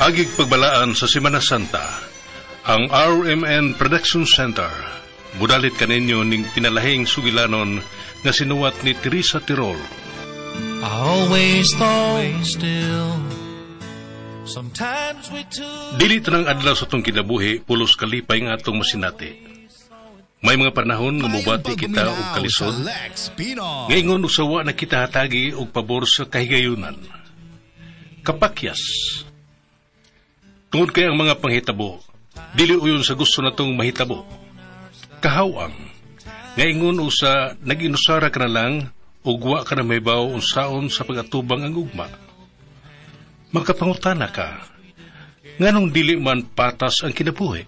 Agig pagbalaan sa Semana Santa, ang RMN Production Center mudalit kaninyo ning pinalahing sugilanon nga sinuwat ni Teresa Tirol. I always thought still. Sometimes we took Dili tanang adlaw sa atong kinabuhi pulos kalipay nga atong masinati. May mga panahon nga mobati kita og kalisod, ngaingon og sawa na kita hatagi og pabor sa kahigayunan. Kapakyas. Tungod kay ang mga panghitabo, dili uyon sa gusto natong mahitabo. Kahawang. Ngaingon og sa nag-inusara ka na lang ug wa ka na mahibaw unsaon sa pag-atubang ang ugma. Makapangutana ka, nganong dili man patas ang kinabuhi?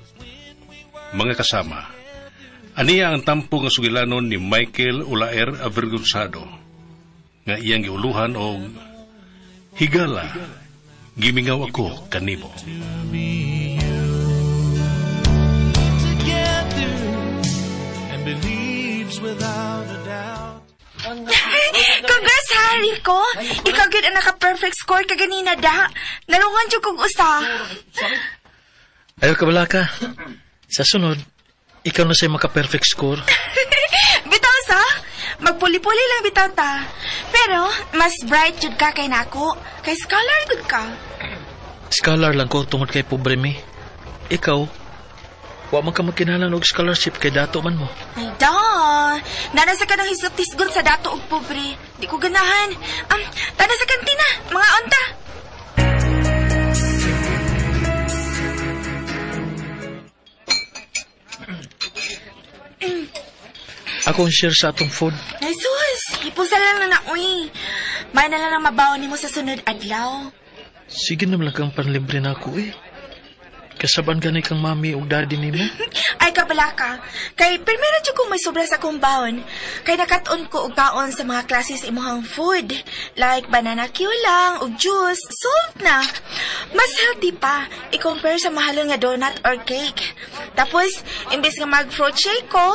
Mga kasama, aniya ang tampo nga sugilanon ni Michael Olaer Avergonzado, nga iyang giuluhan og Higala, gimingaw ako kanimo. Be you together and believes without a doubt. Congrats, Rico! Ikaw gyud ang naka-perfect score kaganina da. Nalungan jud kog usa. Ayaw ka bala ka. Sa sunod, ikaw na sa'yo maka-perfect score. Bitaw sa, magpuli-puli lang bitaw ta. Pero, mas bright jud ka kay nako. Kay scholar gud ka. Scholar lang ko tungod kay pobre mi. Ikaw, wa man ka magkinahanglan og scholarship kay dato man mo. Ay, da. Nana sa ka ng hisgot-hisgot sa dato og pobre. Di ko ganahan. Tana sa kantina, mga onta. Ako ang share sa atong food. Ay, sus! Hipusa lang na na, uy. May na lang ang mabaon nimo sa sunod adlaw. Sige naman lang kang panlibre na ako eh. Kasaban gani kang mami ug daddy nimo. Ay, kabala ka. Kay primero jud kong may sobra sa akong baon. Kay nakat-on ko og kaon sa mga klase sa imuhang food. Like banana Q lang ug juice, solved na. Mas healthy pa i-compare sa mahalon nga donut or cake. Tapos, imbes nga mag-fruit shake ko,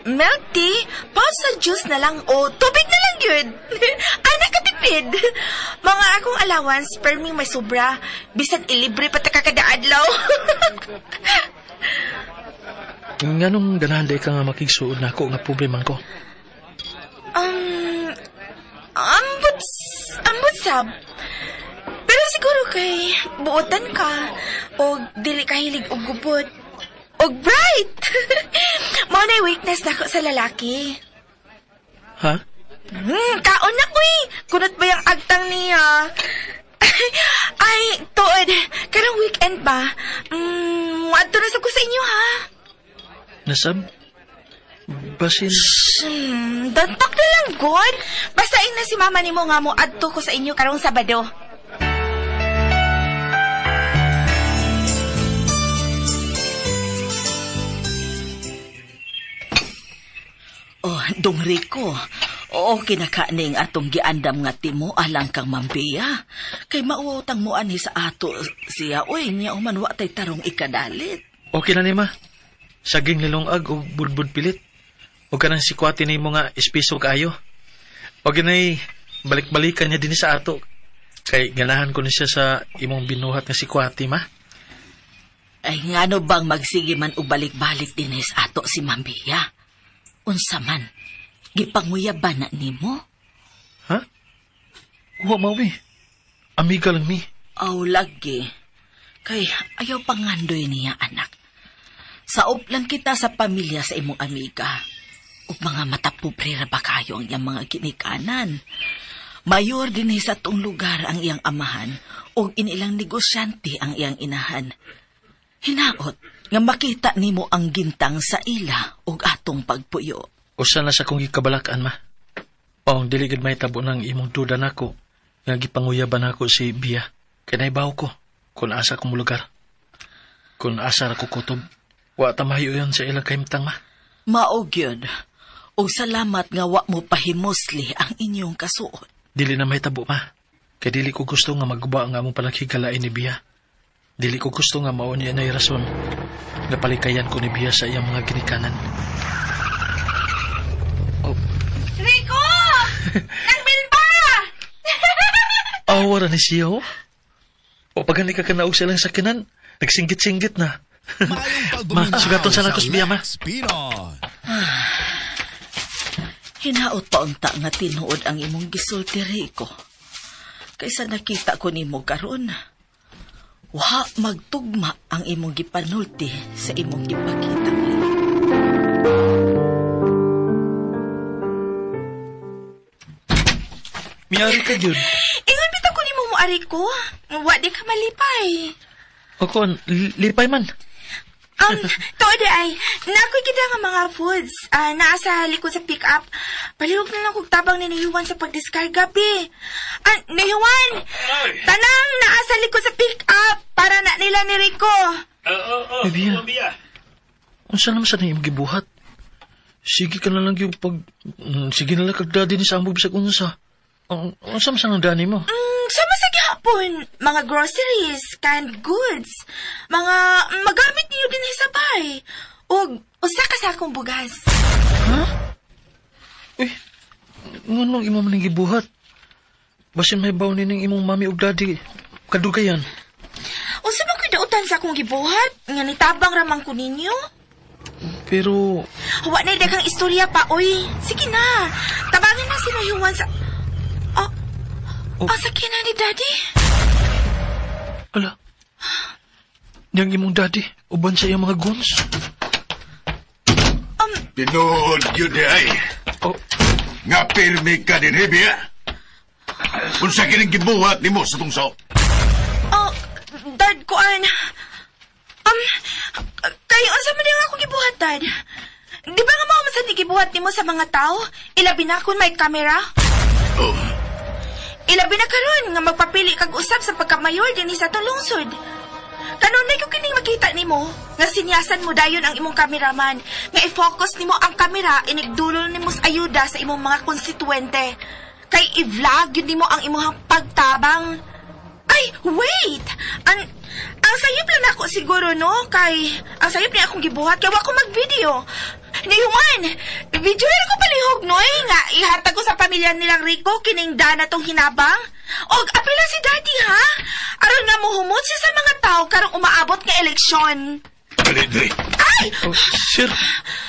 milk tea, pouch sa juice na lang o tubig na lang yun. Ay, nakatipid. Mga akong allowance, perming may sobra. Bisan ilibre pa ta kada adlaw. Nganong ganahan day ka nga makigsuod na ako nga pobre man ko? Ambot, ambot sab. Pero siguro kay buotan ka o dili ka hilig og gubot. Og bright! Mao na weakness nako sa lalaki. Ha? Kaon na uy! Kunot ba yung agtang niya? Ay, tuod. Karong weekend ba? Muadto na sa ko sa inyo, ha? Nasab? Basin? Don't talk na lang, God. Basta na si mama nimo nga mo adto ko sa inyo karong Sabado. Oh, Dong Rico. Oo, kinakaning atong giandam nga timo alang kang Mambiya. Kay mauutang mo ani sa ato siya. Uy, niya uman wa tay tarong ikadalit. Okay na ni ma. Saging nilungag o budbud pilit. O kanang sikwati ni mo nga espiso kaayo. O ginay balik-balikan niya din sa ato. Kay ganahan ko ni siya sa imong binuhat nga sikwati, ma. Ay, ngano bang magsige man og balik-balik din sa ato si Mambiya? Unsa man, gipanguyaban na nimo? Ha? Wa mawi. Amiga lang mi. Aw, lagi. Kay ayaw pangandoy niya, anak. Saop lang kita sa pamilya sa imong amiga. Ug mga matapobre ra ba kayo ang iyang mga ginikanan? Mayor din sa tong lugar ang iyang amahan ug inilang negosyante ang iyang inahan. Hinaot nga makita nimo ang gintang sa ila ug atong pagpuyo. Usa na sa kong gikabalakan, ma. Paong dili gid mahitabo ng imong duda nako nga gipanguyaban nako si Bia. Kay naibaw ko kung asa ko molugar. Kung asa ra ko kutob. Wa ta mahiyo yon sa ilang kahimtang, ma. Mao gyud. Og salamat nga wa mo pahimusli ang inyong kasuot. Dili na mahitabo, ma. Kay dili ko gusto nga maguba ang among palaghigalain ni Bia. Dili ko gusto nga mao niya nay rason nga palikayan ko ni Bia sa iyang mga ginikanan. Oh. Rico! Nagbil pa! Awa ra ni siya, oh. O pagani ka kanaog silang sakinan, nagsinggit-singgit na. Ma, sugaton sa nakos biya, ma. Hinaot pa unta nga tinuod ang imong gisulti, Rico. Kaysa nakita ko nimo karon, wa magtugma ang imong gipanulti sa imong gipakita. Miyari ka gyud. Ingon bitaw ko nimo moari ko. Wa di ka malipay. Ako, lipay man. Tuod ay, naakoy kita nga mga foods. Naa sa likod sa pick-up. Palihog na lang kog tabang ni Juan sa pagdiskarga, bi. Ni Juan! Tanang naa sa likod sa pick-up para na nila ni Rico. Biya. Unsa naman sa imong gibuhat? Sige ka na lang yung pag... Sige na lang kag daddy ni sa amog bisag unsa. Unsa man sa nang dani mo? Sama sa gihapon, mga groceries, canned goods, mga magamit niyo din sa bay. Og usa ka sa akong bugas. Ha? Uy, nganong imo man ning gibuhat? Basin may baw ni ning imong mami ug daddy kadugayan. Unsa man ko'y dautan sa akong gibuhat? Nga nitabang ramang ko ninyo? Pero wa na daghang istorya pa, oy. Sige na. Tabangin na si Juan sa Oh. Asa kina ni Daddy? Ala. Niyang imong daddy, uban sa iyang mga guns. Tinuod yun di ay. Oh. Nga pirmi ka din, Hebia. Unsa kining gibuhat nimo sa tong sao? Oh, Dad, kuan. Kay unsa man yung akong gibuhat, Dad? Di ba nga mao man sad ni gibuhat nimo sa mga tao? Ilabi na kun may kamera? Oh. Ilabi na karon nga magpapili kag usab sa pagkamayor dinhi sa atong lungsod. Kanunay ko kining makita nimo nga sinyasan mo dayon ang imong kameraman, nga i-focus nimo ang kamera inigdulol nimo sa ayuda sa imong mga konstituente. Kay i-vlog yun nimo ang imong pagtabang. Ay, wait! Ang sayop lang ako siguro, no? Kay, ang sayop niya akong gibuhat, kay wa ko mag-video. Ni Juan, video na ko palihog, no? Eh, nga, ihatag ko sa pamilya nilang Rico, kining dana tong hinabang. Og, apila si Daddy, ha? Aron nga muhumot siya sa mga tao karong umaabot nga eleksyon. Dali, dali. Ay! Oh, sir!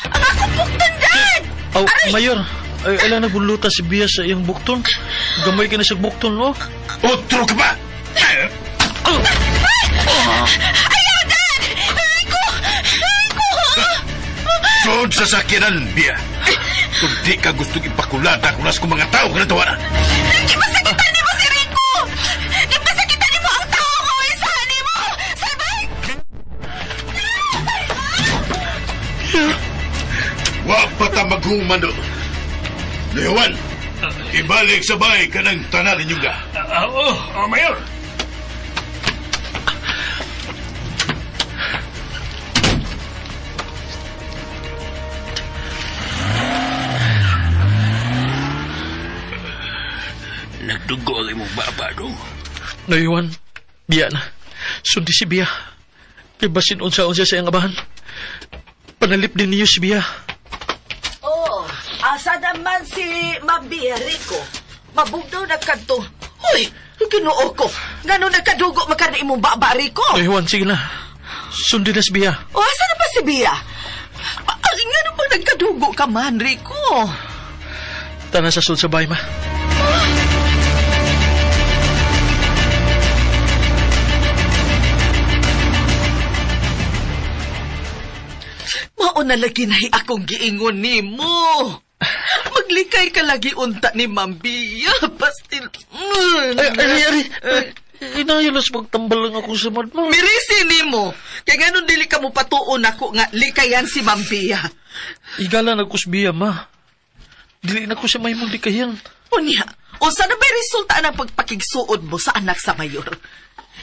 Ang akong bukton, Dad! Oh, Aray! Mayor, ay, ala nagbuluta si Bia sa iyang bukton. Gamay ka na sa bukton, no? Otro ka ba? Oh. Ayaw, Dad! Rico! Rico! Sud sa sakinan, Bia. Kung di ka gustong ipakulata kung nas kong mga tao ka natawa na. Gipasakitan nimo si Rico! Gipasakitan nimo ang tao nga waisahan nimo! Salbay! Wa pa ta maghuman do. Lewan, ibalik sa bahay ka ng tanan ninyong ga. Oo, Mayor. Nagdugo ang imong baba, do. Nayuan, biya na. Sundi si Bia. Kay basin unsa-unsa sa iyang abahan. Panalip din niyo si Bia. Oh, asa naman si Mabia, Rico? Mabugdaw na kadto. Uy, Ginoo ko. Ngano nagkadugo man ka na imong baba, Rico? Nayuan, sige na. Sundi na si Bia. O, asa na ba si Bia? Ngano bang nagkadugo ka man, Rico? Tana sa sud sa bahay, ma. Mao na lagi na akong giingon nimo. Maglikay ka lagi unta ni Ma'am Bia. Pastil. Ay, ay, ay, ay. Inayalas magtambal lang ako sa madma. Mirisi nimo. Kaya nganon dili ka mo patuon ako nga likayan si Ma'am Bia. Igala na ko si Bia, ma. Dili na ko sa mahimong likayan. Unya, unsa na ba'y resulta ng pagpakigsuod mo sa anak sa mayor?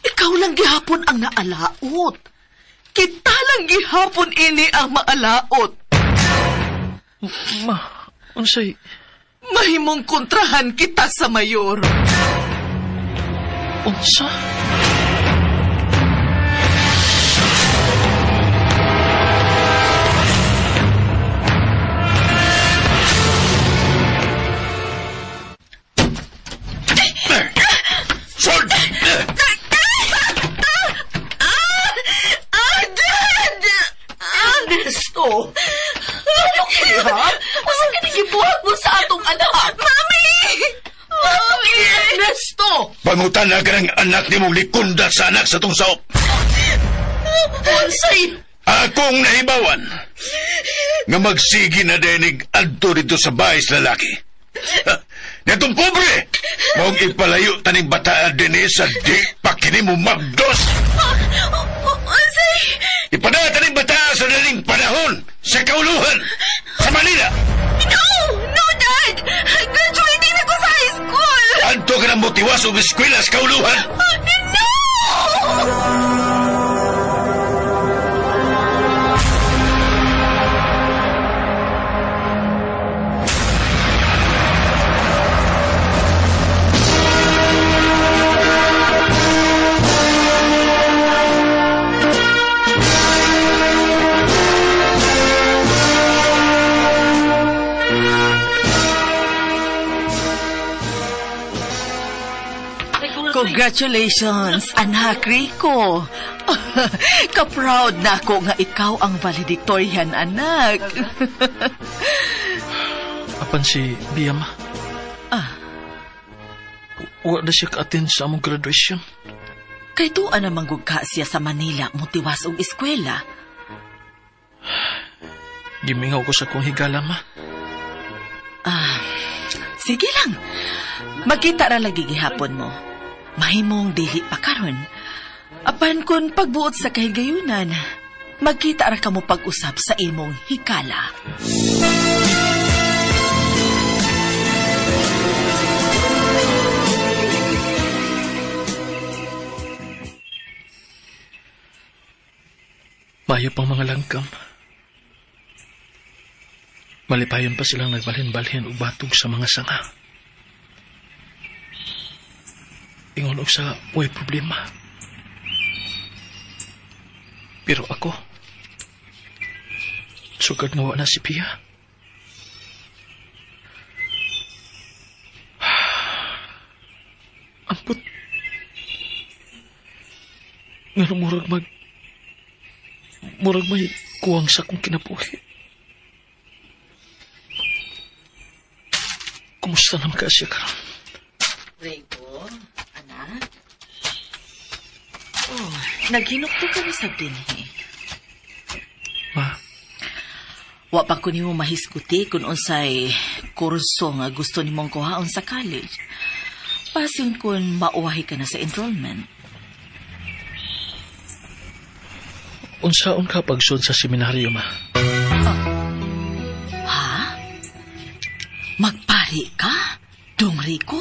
Ikaw lang gihapon ang naalaot. Kita lang gihapon ini ang maalaot. Ma, unsay? Mahimong kontrahan kita sa mayor. Unsa? Sod! Pangutan na ka ng anak ni mong likunda sa anak sa tong saop. Unsay? Akong nahibawan nga magsigi na denig adto dito sa bahay sa lalaki. Netong pobre, maong ipalayo taning bataan din sa di pa kini mo mabdos. Unsay? Ipadala taning bataan sa daling panahon sa kauluhan sa Manila. No! No, Dad! Graduating na ko sa high school! Adto ka ng motiwas og eskwela sa kauluhan. No! Congratulations, anak Rico. Ka-proud na ako nga ikaw ang valedictorian, anak. Apan si Bia, ma. Ah. Wa na siya ka-attend sa among graduation. Kay tuwa na manggugka siya sa Manila mutiwas og eskwela. Gimingaw ko sa kong higala, ma. Ah, sige lang. Magkita ra lagi gihapon mo. Mahimong dili pa karon. Apan kun pagbuot sa kahigayunan, magkita ra kamo pag-usap sa imong hikala. Mayo pang mga langkam. Malipayon pa silang nagbalhin-balhin og batog sa mga sanga. Ingon og sa way problema. Pero ako, sugad nga wa na si Pia. Ampot. Nga murag may kuwang sa akong kinabuhi. Kumusta naman ka siya karon? Rico, anak. Oh, naghinukto kami sa dinhi. Ma. Wa pa ko nimo mahisguti kung unsay kurso nga gusto nimong kuhaon sa college. Pasin kun mauwahi ka na sa enrollment. Unsaon ka pagsud sa seminaryo, ma? Oh. Ha? Magpari ka? Dong Rico?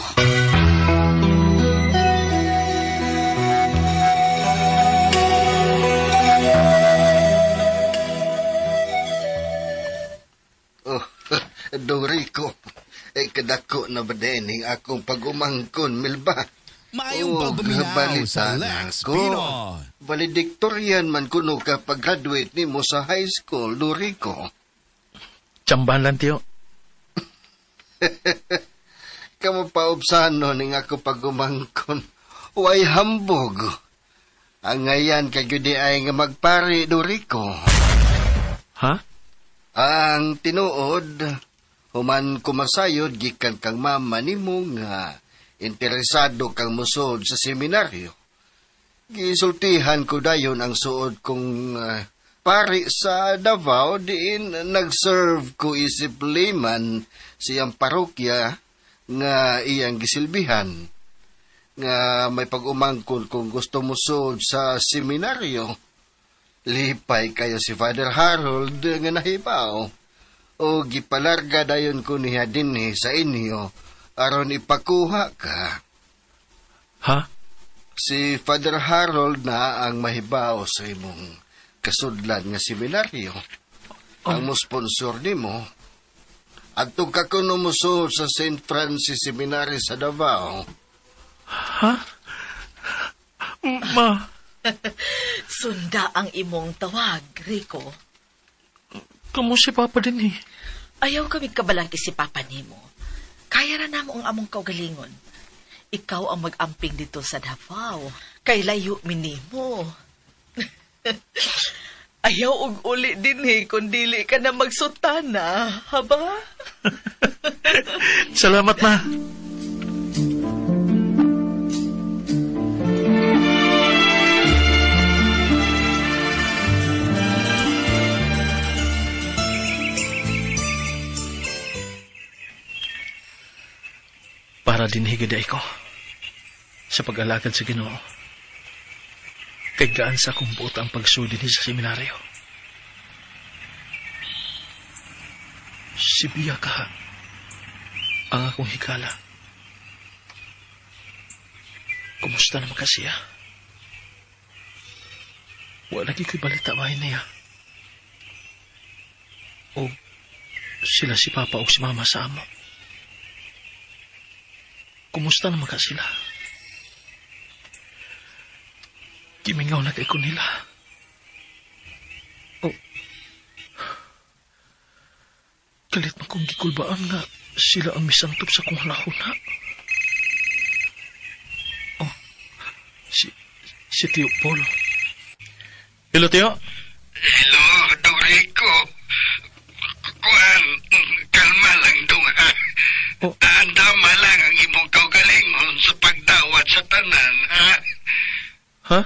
Oh, Dong Rico, eh, kadako na ba din akong pag-umangkon, Milba? Maayong pagpaminaw sa Lex Pino. Valedictorian man kuno ka pag-graduate nimo sa high school, Dong Rico. Tsambahan lang, tiyo. Kamo paubsano ning ako pag-umangkon. Way hambog. Ang ngayan kay gyud ay nga magpari, Dong Rico. Ha? Ang tinuod, human kumasayod gikan kang mama nimo nga interesado kang musod sa seminaryo. Gisultihan ko dayon ang suod kong pari sa Davao diin nag-serve ko isip layman siyang parokya nga iyang gisilbihan. Nga may pag-umangkon kung gusto musod sa seminaryo. Lipay kayo si Father Harold nga nahibaw. O gipalarga dayon ko niya dinhi sa inyo aron ipakuha ka. Ha? Si Father Harold na ang mahibaw sa imong kasudlan nga seminaryo. Oh. Ang mo sponsor nimo. Adto ka kuno mosuod sa St. Francis Seminary sa Davao. Ha? Ma. Sunda ang imong tawag, Rico. Kamu si Papa din eh. Ayaw kami kabalangki si Papa nimo. Kaya ra namo ang among kaugalingon. Ikaw ang mag-amping dito sa Davao. Kay layo minimo. Ayaw og uli din eh, kung dili ka na magsutana, haba? Salamat, ma. Ara din higid ko sa pag-alagad sa Ginoo. Kay gaan sa akong buot ang pagsudi ni sa seminaryo. Si Bia ka ang akong higala. Kumusta naman ka siya? Wala lagi ko'y balita bahin niya. O sila si Papa o si Mama sa amo. Kumusta naman ka sila? Gimingaw na kay ko nila. O, kalit man kong gikulbaan nga sila ang misantop sa kong halahuna. Oh, si Tio Paul. Hello, Tio. Hello, Dong Rico. Kuan, kalma lang, Dong, ha? Oh. Andama lang ang imong kaugalingon sa pagdawat sa tanan, ha? Ha?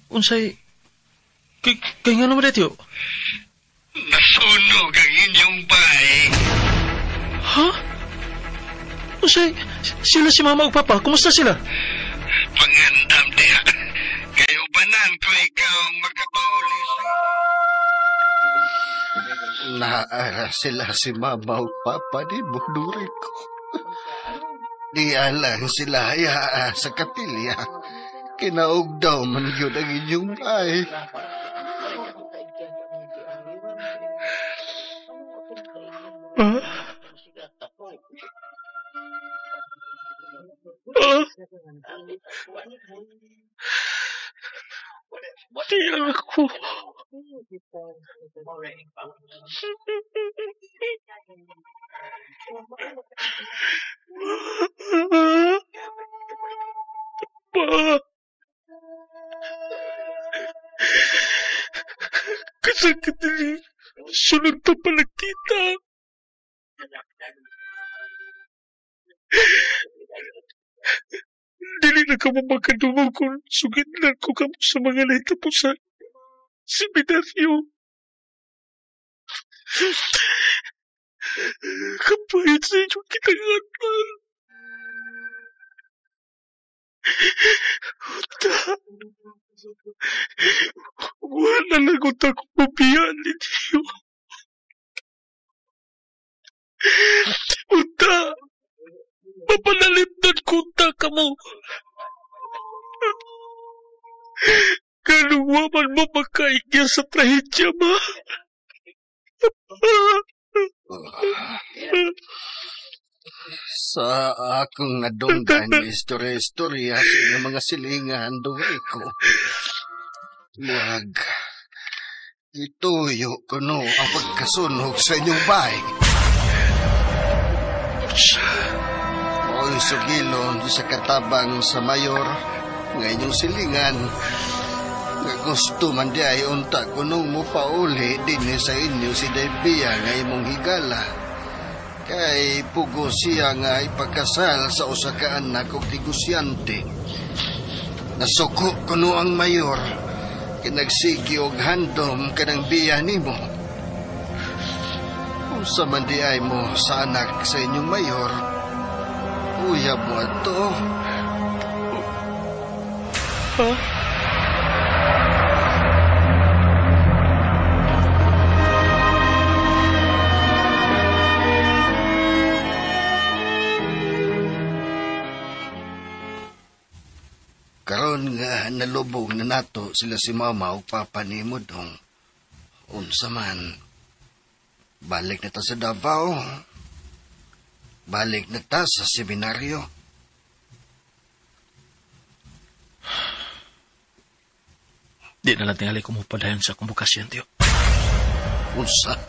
Unsay... Kay nga naman, Tio? Nasunog ang inyong bahay. Ha? Unsay... Sila si Mama o Papa, kumusta sila? Pangandam diha. Kayo banan ko ikaw ang makapauli sa... Naara sila si Mama o Papa ni Rico. Di alang sila yaa sa kapilya. Kinaog daw man yun ang inyong bahay. Ah? Ah? Di ako. Pa. Kasakit ni sunod pa pala kita. Dili na ka mo makadungog kung sugitlan ko kamo sa mga nahitapusan. Seminaryo. Kapahit sa inyong kitangatan. Unta. Wala lang unta ko mabiyaan ni Diyo. Unta. Mapanalimdan ko unta ka mo. Kanuwa man mo makaigya sa trahedya, ma. Sa akong nadunggan, istorya-istorya sa inyong mga silingan, Dong Rico. Murag, ituyo ko no ang pagkasunog sa inyong bahay. Mao'y sugilon sa katabang sa mayor nga inyong silingan. Nga gusto man di ay unta kunong mo pauli dinhi sa inyo si Debia nga imong higala. Kay pugo siya nga ipakasal sa usa ka anak og negosyante. Nasuko kuno ang mayor kinagsigi og handom kanang biya nimo. Unsa man di ay mo sa anak sa inyong mayor, uyab mo ato. Ha? Karon nga nalubog na nato sila si Mama ug Papa nimo dong. Unsa man, balik na ta sa Davao. Balik na ta sa seminaryo. Di na lang tingali ko mupadayon sa akong bukasyon, Tiyo. Unsa?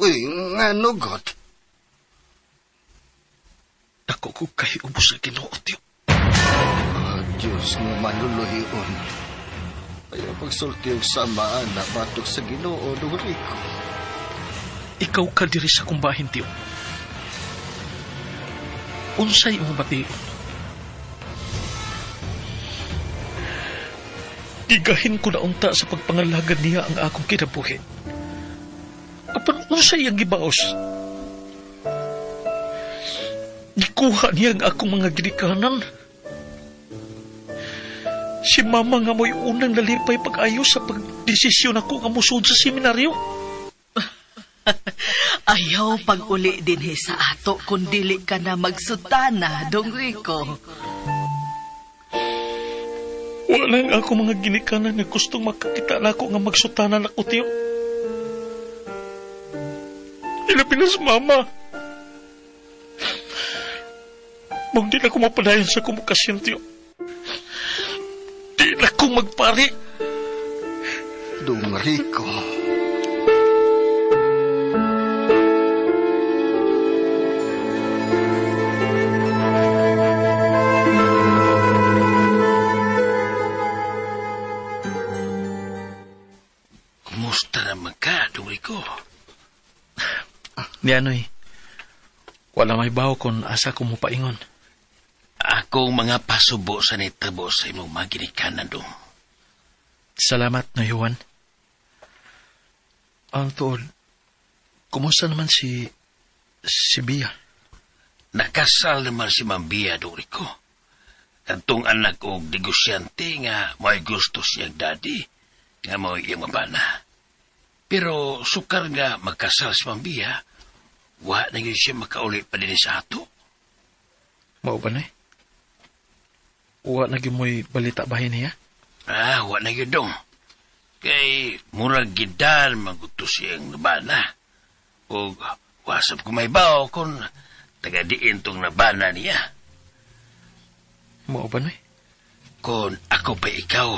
Uy, nga nugot. Dako ko kay ubos sa Ginoo, Tiyo. Oh, Diyos nga maluluhion. Ayaw pagsulti og samaan na batok sa Ginoo, Dong Rico. Ikaw ka diri sa akong bahin, Tiyo. Unsay imong bation? Gigahin ko na unta sa pagpangalagad niya ang akong kinabuhi. Apan unsay ang gibaos? Gikuha niya ang akong mga ginikanan. Si mama nga mo'y unang nalipay pag-ayos sa pagdesisyon ako nga musod sa seminaryo. Ayaw pag-uli din sa ato kung dili ka na magsutana, Dong Rico. Wala ang ako mga ginikanan nga gustong makakita na ako nga magsutana na ko, tiyo. Ilabi na sa mama. Mong di na ko mapadayon sa kumukasyon, tiyo. Di na ko magpari. Dong Rico. Kumusta naman ka, Dong Rico? Ni anoy, wala may bawo kung asa ko mo paingon. Akong mga pasubo sa nitabo sa imong mga ginikanan, Dong. Salamat, no Juan. Ang tuod, kumusta naman si Bia? Nakasal naman si Ma'am Bia, Dong Rico. Katong anak og negosyante nga may gusto siyang daddy, nga mo iyang mabana. Pero sukar nga magkasal si Ma'am Bia, wa na yun siya makauli pa din sa ato. Mao ba na eh? Wa na gyud mo'y balita bahin niya? Ah, wa na yun dong. Kay murag gidan maguto siyang nabana. O wasap ko may bao kung taga-diin tong nabana niya. Mao ba na eh? Kung ako pa ikaw,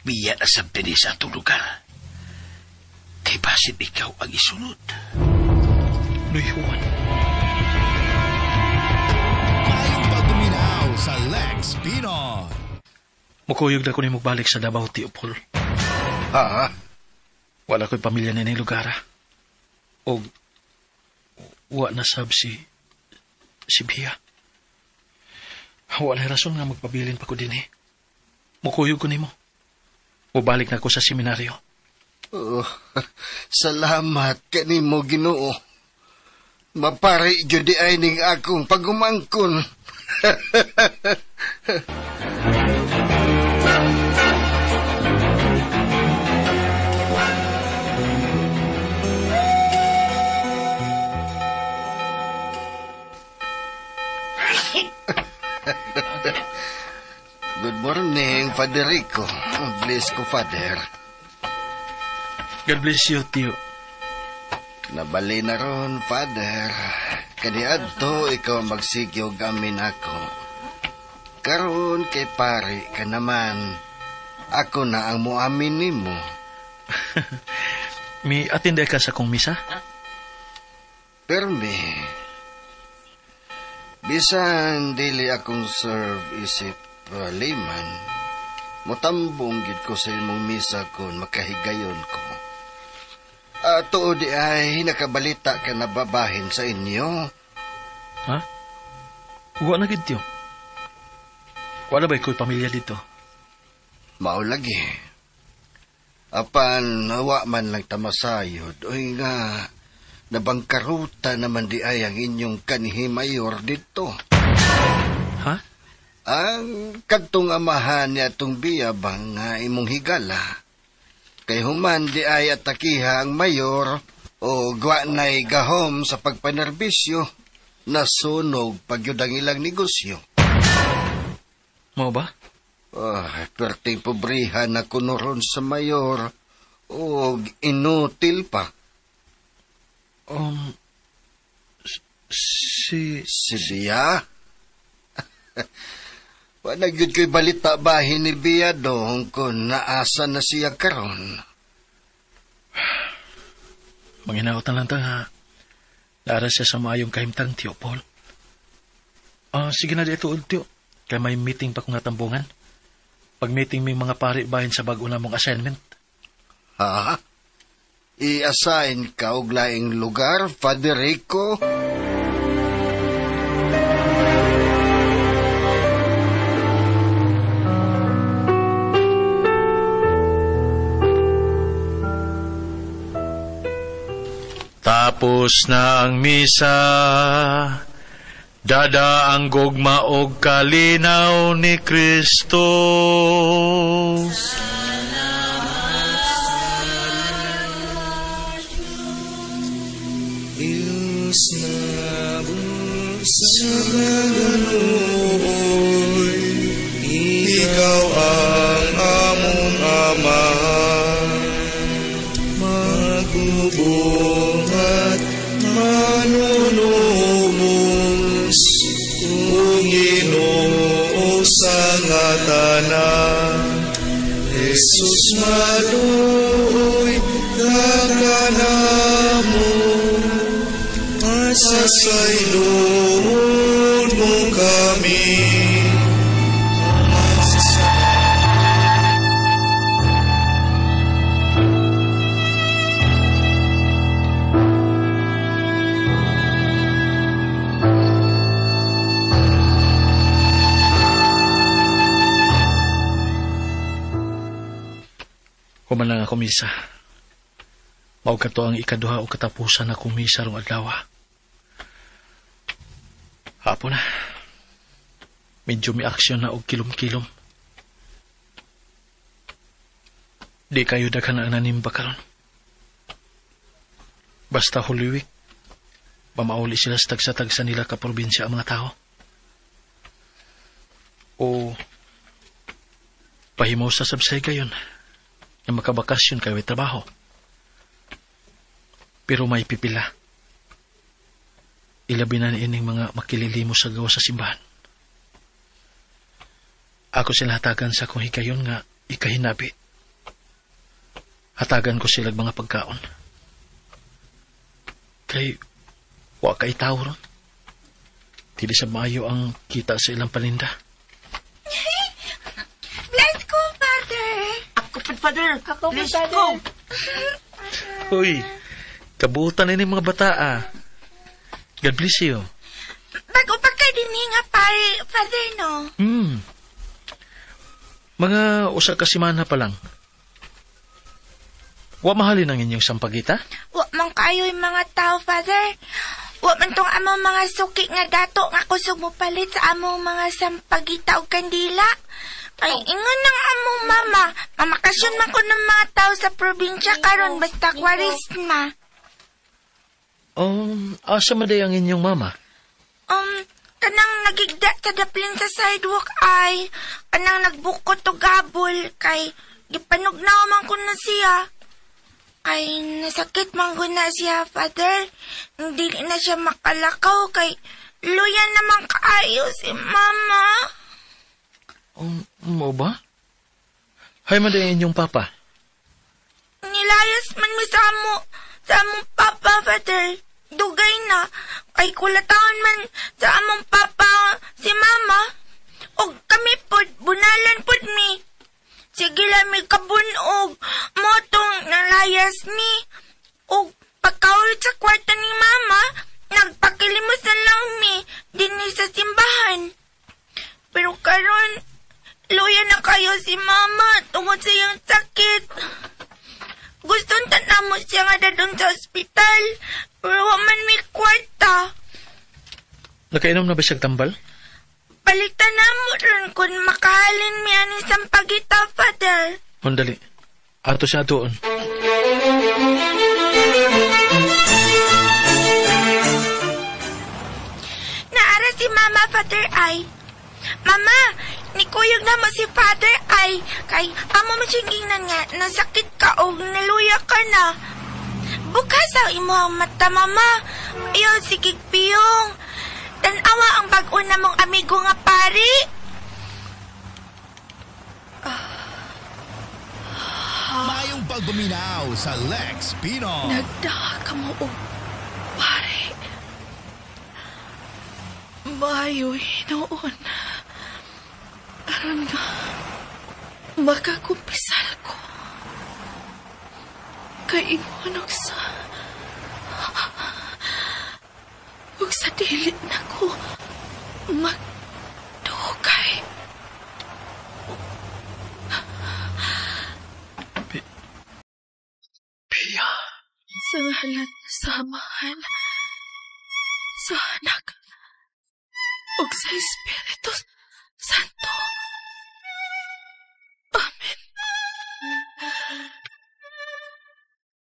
biya na sa din sa atong lugar. Kay basit ikaw ang isunod. Luy Juan. Maayong pagduminaw sa Lex Pinoy. Mukuyog na ko ni magbalik sa Davao, Tio Paul. Ha? Wala ko'y pamilya na yung lugar. O, wa na sab si Bia. Wala rason nga magpabilin pa ko din eh. Mukuyog ko nimo. Mubalik na ko sa seminaryo. Oh, salamat kanimo Ginoo. Mapare jud di ay ning akong pagumangkon. Good morning, Father Rico. Bless ko, Father. God bless you, Tio. Nabali na ron, Father. Kaniadto, ikaw magsigyog amin ako. Karon kay pare ka naman. Ako na ang muamin nimo. Mi atinde ka sa kong misa? Permi. Bisan dili akong serve isip layman, motambong gid ko sa imong misa kon makahigayon ko. Tuod di ay nakabalita ka na babahin sa inyo. Ha? Wa na gid, Tio. Wala ba'y ko'y pamilya dito? Mao lagi. Apan, wa man lang tamasayod. Oy nga, nabangkaruta naman di ay ang inyong kanihimayor dito. Ha? Ang kadtong amahan niya atong biyabang nga imong higala. Kay human di ay atakiha ang mayor o gwa na'y gahom sa pagpanerbisyo, nasunog pagyud ang ilang negosyo. Mao ba? Ay, perting pobrihan na kunoron sa mayor o inutil pa. Si Bia? Wala gyud ko'y balita bahin ni Bia dong kung naasa na siya karon. Manginautan lang ta nga. Lara siya sa maayong kahimtang, Tio Paul. Sige na dito, Tio. Kaya may meeting pa kong natambungan. Pag meeting may mga pari bahin sa bago na mong assignment. Ha? I-assign ka og laing lugar, Father Rico? Tapos na ang misa, Dada ang gugma og kalinaw ni Kristo. Ikaw ang among Ama, magbubuhat, manunubos, ug Ginoo sa nga tanan. Jesus maluoy kakanamo, pasayloon mo kami. Human lang ako misa. Mao kato ang ikaduha o katapusan akong misa rong adlaw. Hapon na. Medyo may aksyon na og kilom-kilom. Di kayo daghan ang nanimba karon. Basta Holy Week, pamauli sila sa tagsa-tagsa nila ka probinsya ang mga tao. O pahimaw sa sabsay kayon na makabakasyon kayo ay trabaho. Pero may pipila. Ilabi na ining mga makililimo sa gawa sa simbahan. Ako sila hatagan sa akong hikayon nga ikahinabi. Hatagan ko sila mga pagkaon. Kay wa kay tao ron. Dili sa maayo ang kita sa ilang paninda. Bless ko, Father. Ako po, Father. Ako po, Bless Father. ko. Uy, kabutan ini mga bata ah. God bless you. Bago pa kay dinhi nga pare, Father, no? Mga usa ka semana pa lang. Wa mahalin ang inyong sampagita? Wa man kayo yung mga tao, Father. Wa man tong among mga suki nga dato nga kusog mo palit sa among mga sampagita o kandila. Ay, ingon ng among mama, mamakasyon man ko ng mga tao sa probinsya karon basta Kwaresma. Asa man day ang inyong mama? Kanang nagigda sa daplin sa sidewalk ay, kanang nagbukot og gabol kay gipanugnaw man ko na siya. Kay nasakit man ko na siya, Father. Hindi na siya makalakaw kay luya naman kaayo si mama. Mo ba? Hay man day ang inyong papa. Nilayas man mi sa among papa, Father. Dugay na. Kay kulataon man sa among papa si mama. Og kami pod, bunalan pod mi. Sige lang mi kabunog. Motong nalayas mi. Og pagkaulit sa kwarta ni mama, nagpakilimos na lang mi dinhi sa simbahan. Pero karon, luya na kayo si mama tungod sa iyang sakit. Gustong tanamo siya nga dadon sa ospital, pero wa man may kwarta. Nakainom na ba siyang tambal? Palitan na mo ron kung makahalin mi ani sampagita, Father. Hundali. Ato siya doon. Naara si Mama, Father ay. Mama, nikuyog na mo si Father ay. Kay amo mo siyang gingnan nga, nasakit ka o naluya ka na. Bukas ang imuhang mata, Mama. Ayaw, sige piyong. Tanawa ang bag-o na mong amigo nga pari. Mayong pagbuminaw sa Lex Pino. Nagdaka ka mo og pare. Mayo hinoon. Aron nga makakumpisal ko. Kay ingon og sa dili na ko magdukay. Pia. Sa ngalan sa Amahan, sa Anak, ug sa Espiritu Santo. Amen.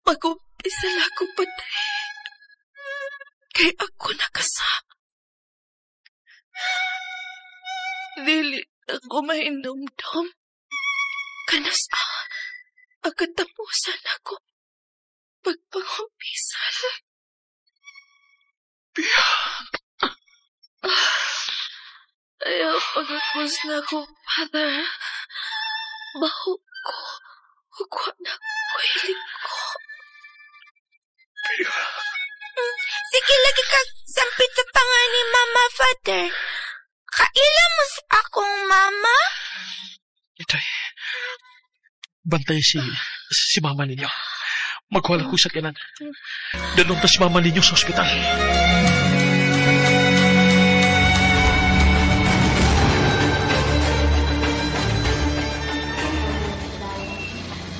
Mag-umpisal ako, Padre. Kay ako nakasama. Dili ako mainumdum. Kanas ang katapusan ako pagpangumpisal. Bia! Ayaw pagkakos na ako, Father. Baho ko. Ugwa na ko hilig ko. Bia! Sige, lagi ka sampit sa pangan ni Mama, Father. Kaila mo sa akong mama? Itay, bantay si mama ninyo. Magwala ko sa kinan. Dalong ta si mama ninyo sa ospital.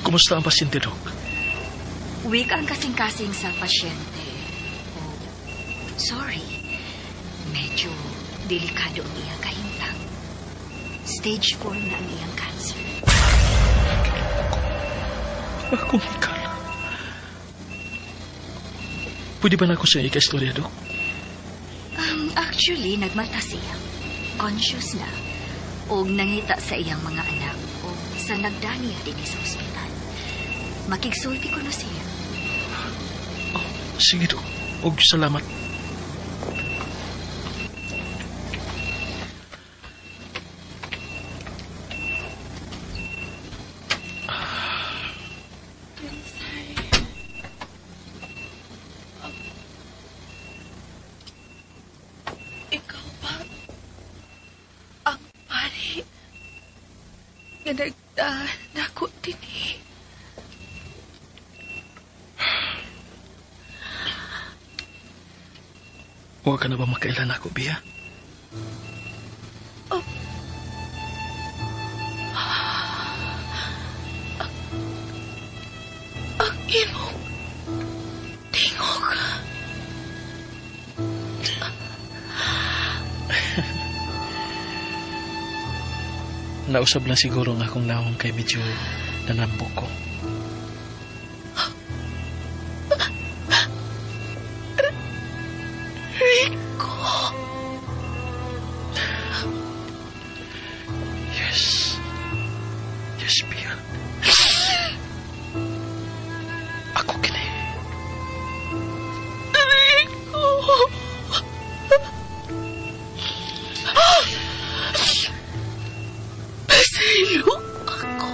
Kumusta ang pasyente, Dok? Weak ang kasing-kasing sa pasyente. Oh, sorry. Medyo delikado ang iyang kahimtang. Stage 4 na ang iyang cancer. Akong hikala. Pwede ba na ako sa ika-istorya, Dok? Actually, nagmata siya. Conscious na. Og nangita sa iyang mga anak o sa nagdaniya din sa ospital. Makigsulti ko na siya. Oh, sige, Dok. Og salamat. Ikaw ba ang pari nga nagdaan ako dinhi? Huwag ka na ba makailan ako, Bia? Oh. Ang imong tingog. Nausab lang siguro nga akong nawong kay medyo nanambok ko. Rico! Yes. Yes, Bia. Ako kini. Rico! Pasaylo ako.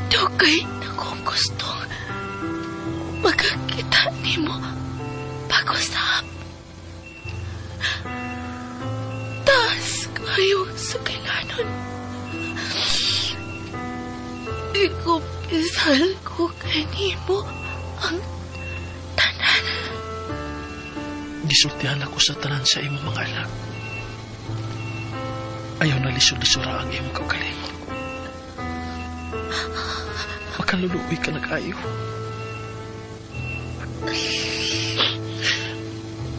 Dugay na kong gustong magkakita nimo pag-usap. Taas kayo sa kailanon. Ikumpisal ko kanimo ang tanan. Gisultihan ako sa tanan sa imong mga anak. Ayaw na lisod-lisura ang imong kaugalingon. Makaluluoy ka nag-ayo.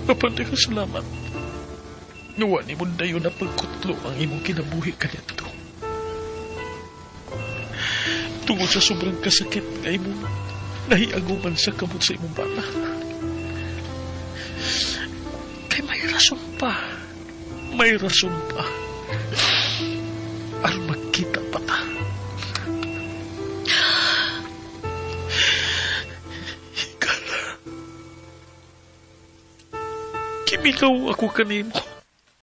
Mapanday ka salamat. Nuwa ni mo dayon na pagkutlo ang imong kinabuhi kaniadto. Tungod sa sobrang kasakit nga imong nahiaguman sa kamot sa imong bana. Kay may rason pa. May rason pa. Aron magkita pa ta. Higala. Kimingaw ako kanimo.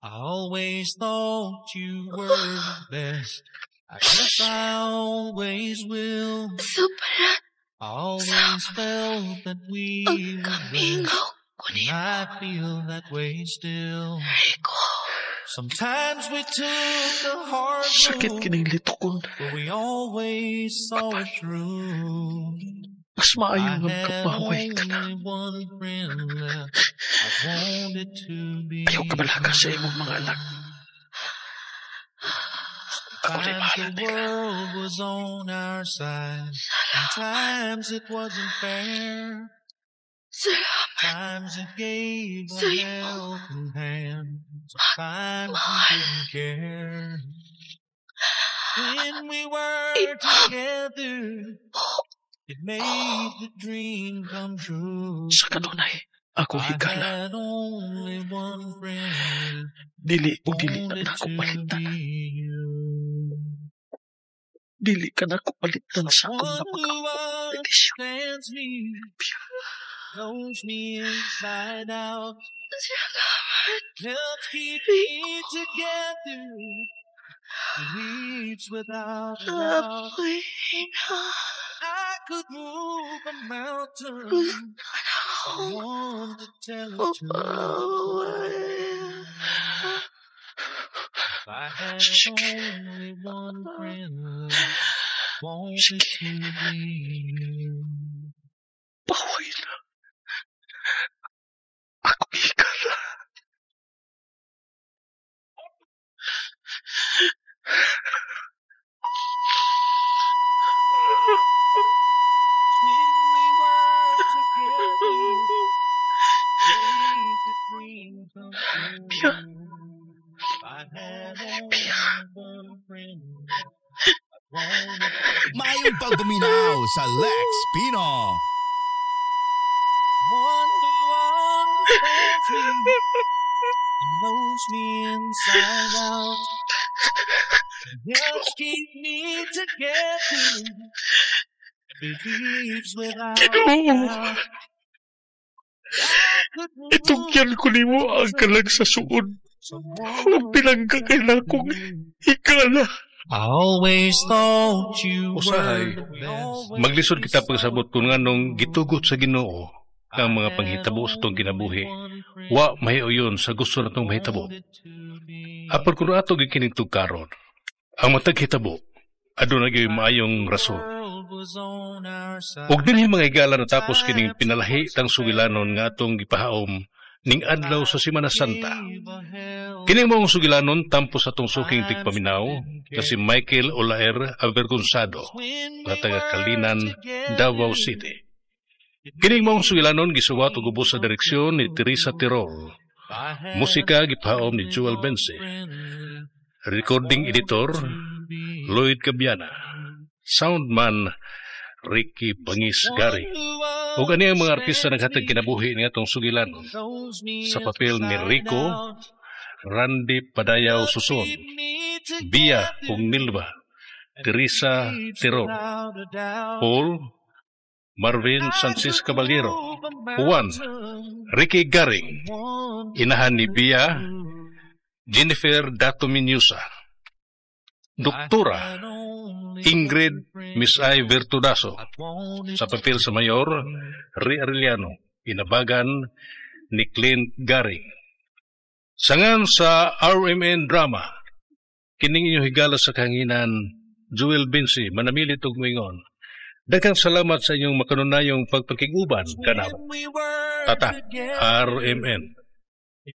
I always thought you were the best. I guess I always will. Sobra. I always felt that we Ang were kamingaw ko and I feel that way still. Rico. Sometimes we took the hard Sakit road, kining litukon. but we always saw it through. Mas maayo I nga had makapahuway ka na. only one friend left. I wanted to be Ayaw ka balaka sa imong mga anak. Ako rin Sometimes bahala the nila. world was on our side. Sometimes it wasn't fair. Salamat. Times I gave a Sa imong helping hand. Sometimes you pagmamahal. didn't care. When we were Ipap together, it made the dream come true. Sa kanunay, akong I higala. had only one friend, Dili o dili na wanted nako to palitan. be you. Dili ka nako palitan sa akong One who napaka Leticia. understands me, knows me inside out, Salamat, helps keep me Rico. together, believes without a doubt. Apoy na. I could move a mountain, Gusto na akong someone to tell it to. mapawala. If I had Sige. only one friend, wanted Sige. to be you. Pahuway na. Akong higala. When we were together, made the dream come Pia. true. If I had Pia. only one friend, wanted Maayong pagpaminaw sa Lex Pino. one who understands me and knows me inside out, helps keep me together, believes without a Ginoo. doubt. I could move Itugyan ko nimo ang kalag sa suod. someone Ug pinangga kay nakong higala. I always thought you were Usahay, the best. maglisod kita pagsabot kung nganong gitugot sa Ginoo ang mga panghitabo sa atong kinabuhi. Wa mahiuyon sa gusto natong mahitabo. Apan kung ato gikining tugkaron, ang matag hitabo, aduna gyud maayong rason. Ug dinhi mga higala natapos kining pinalahi tang sugilanon nga atong gipahaom ning adlaw sa Semana Santa. Kining maong sugilanon tampo sa atong suking tigpaminaw nga si Michael Olaer Avergonzado nga taga Kalinan, Davao City. Kining maong sugilanon gisuwat og ubos sa direksyon ni Teresa Tirol. Musika gipahaom ni Joel Bense. Recording editor Lloyd Cabiana. Soundman Ricky Bangis Gary. Ug ani ang mga artista naghatag kinabuhi ni atong sugilanon. Sa papel ni Rico, Randy Padayaw Suson, Bia ug Nilva, Teresa Tirol, Paul, Marvin Sanchez Caballero, Juan, Ricky Garing, inahan ni Bia, Jennifer Dato Minyusa, Doktora Ingrid Miss I. Virtudaso, sa papel sa Mayor, Ri Arellano, inabagan ni Clint Garing. Sangan sa RMN Drama, kining inyong higala sa kahanginan, Jewel Binsi, manamilit og moingon. Daghang salamat sa inyong makanunayong pagpakiguban kanamo. Tatak RMN.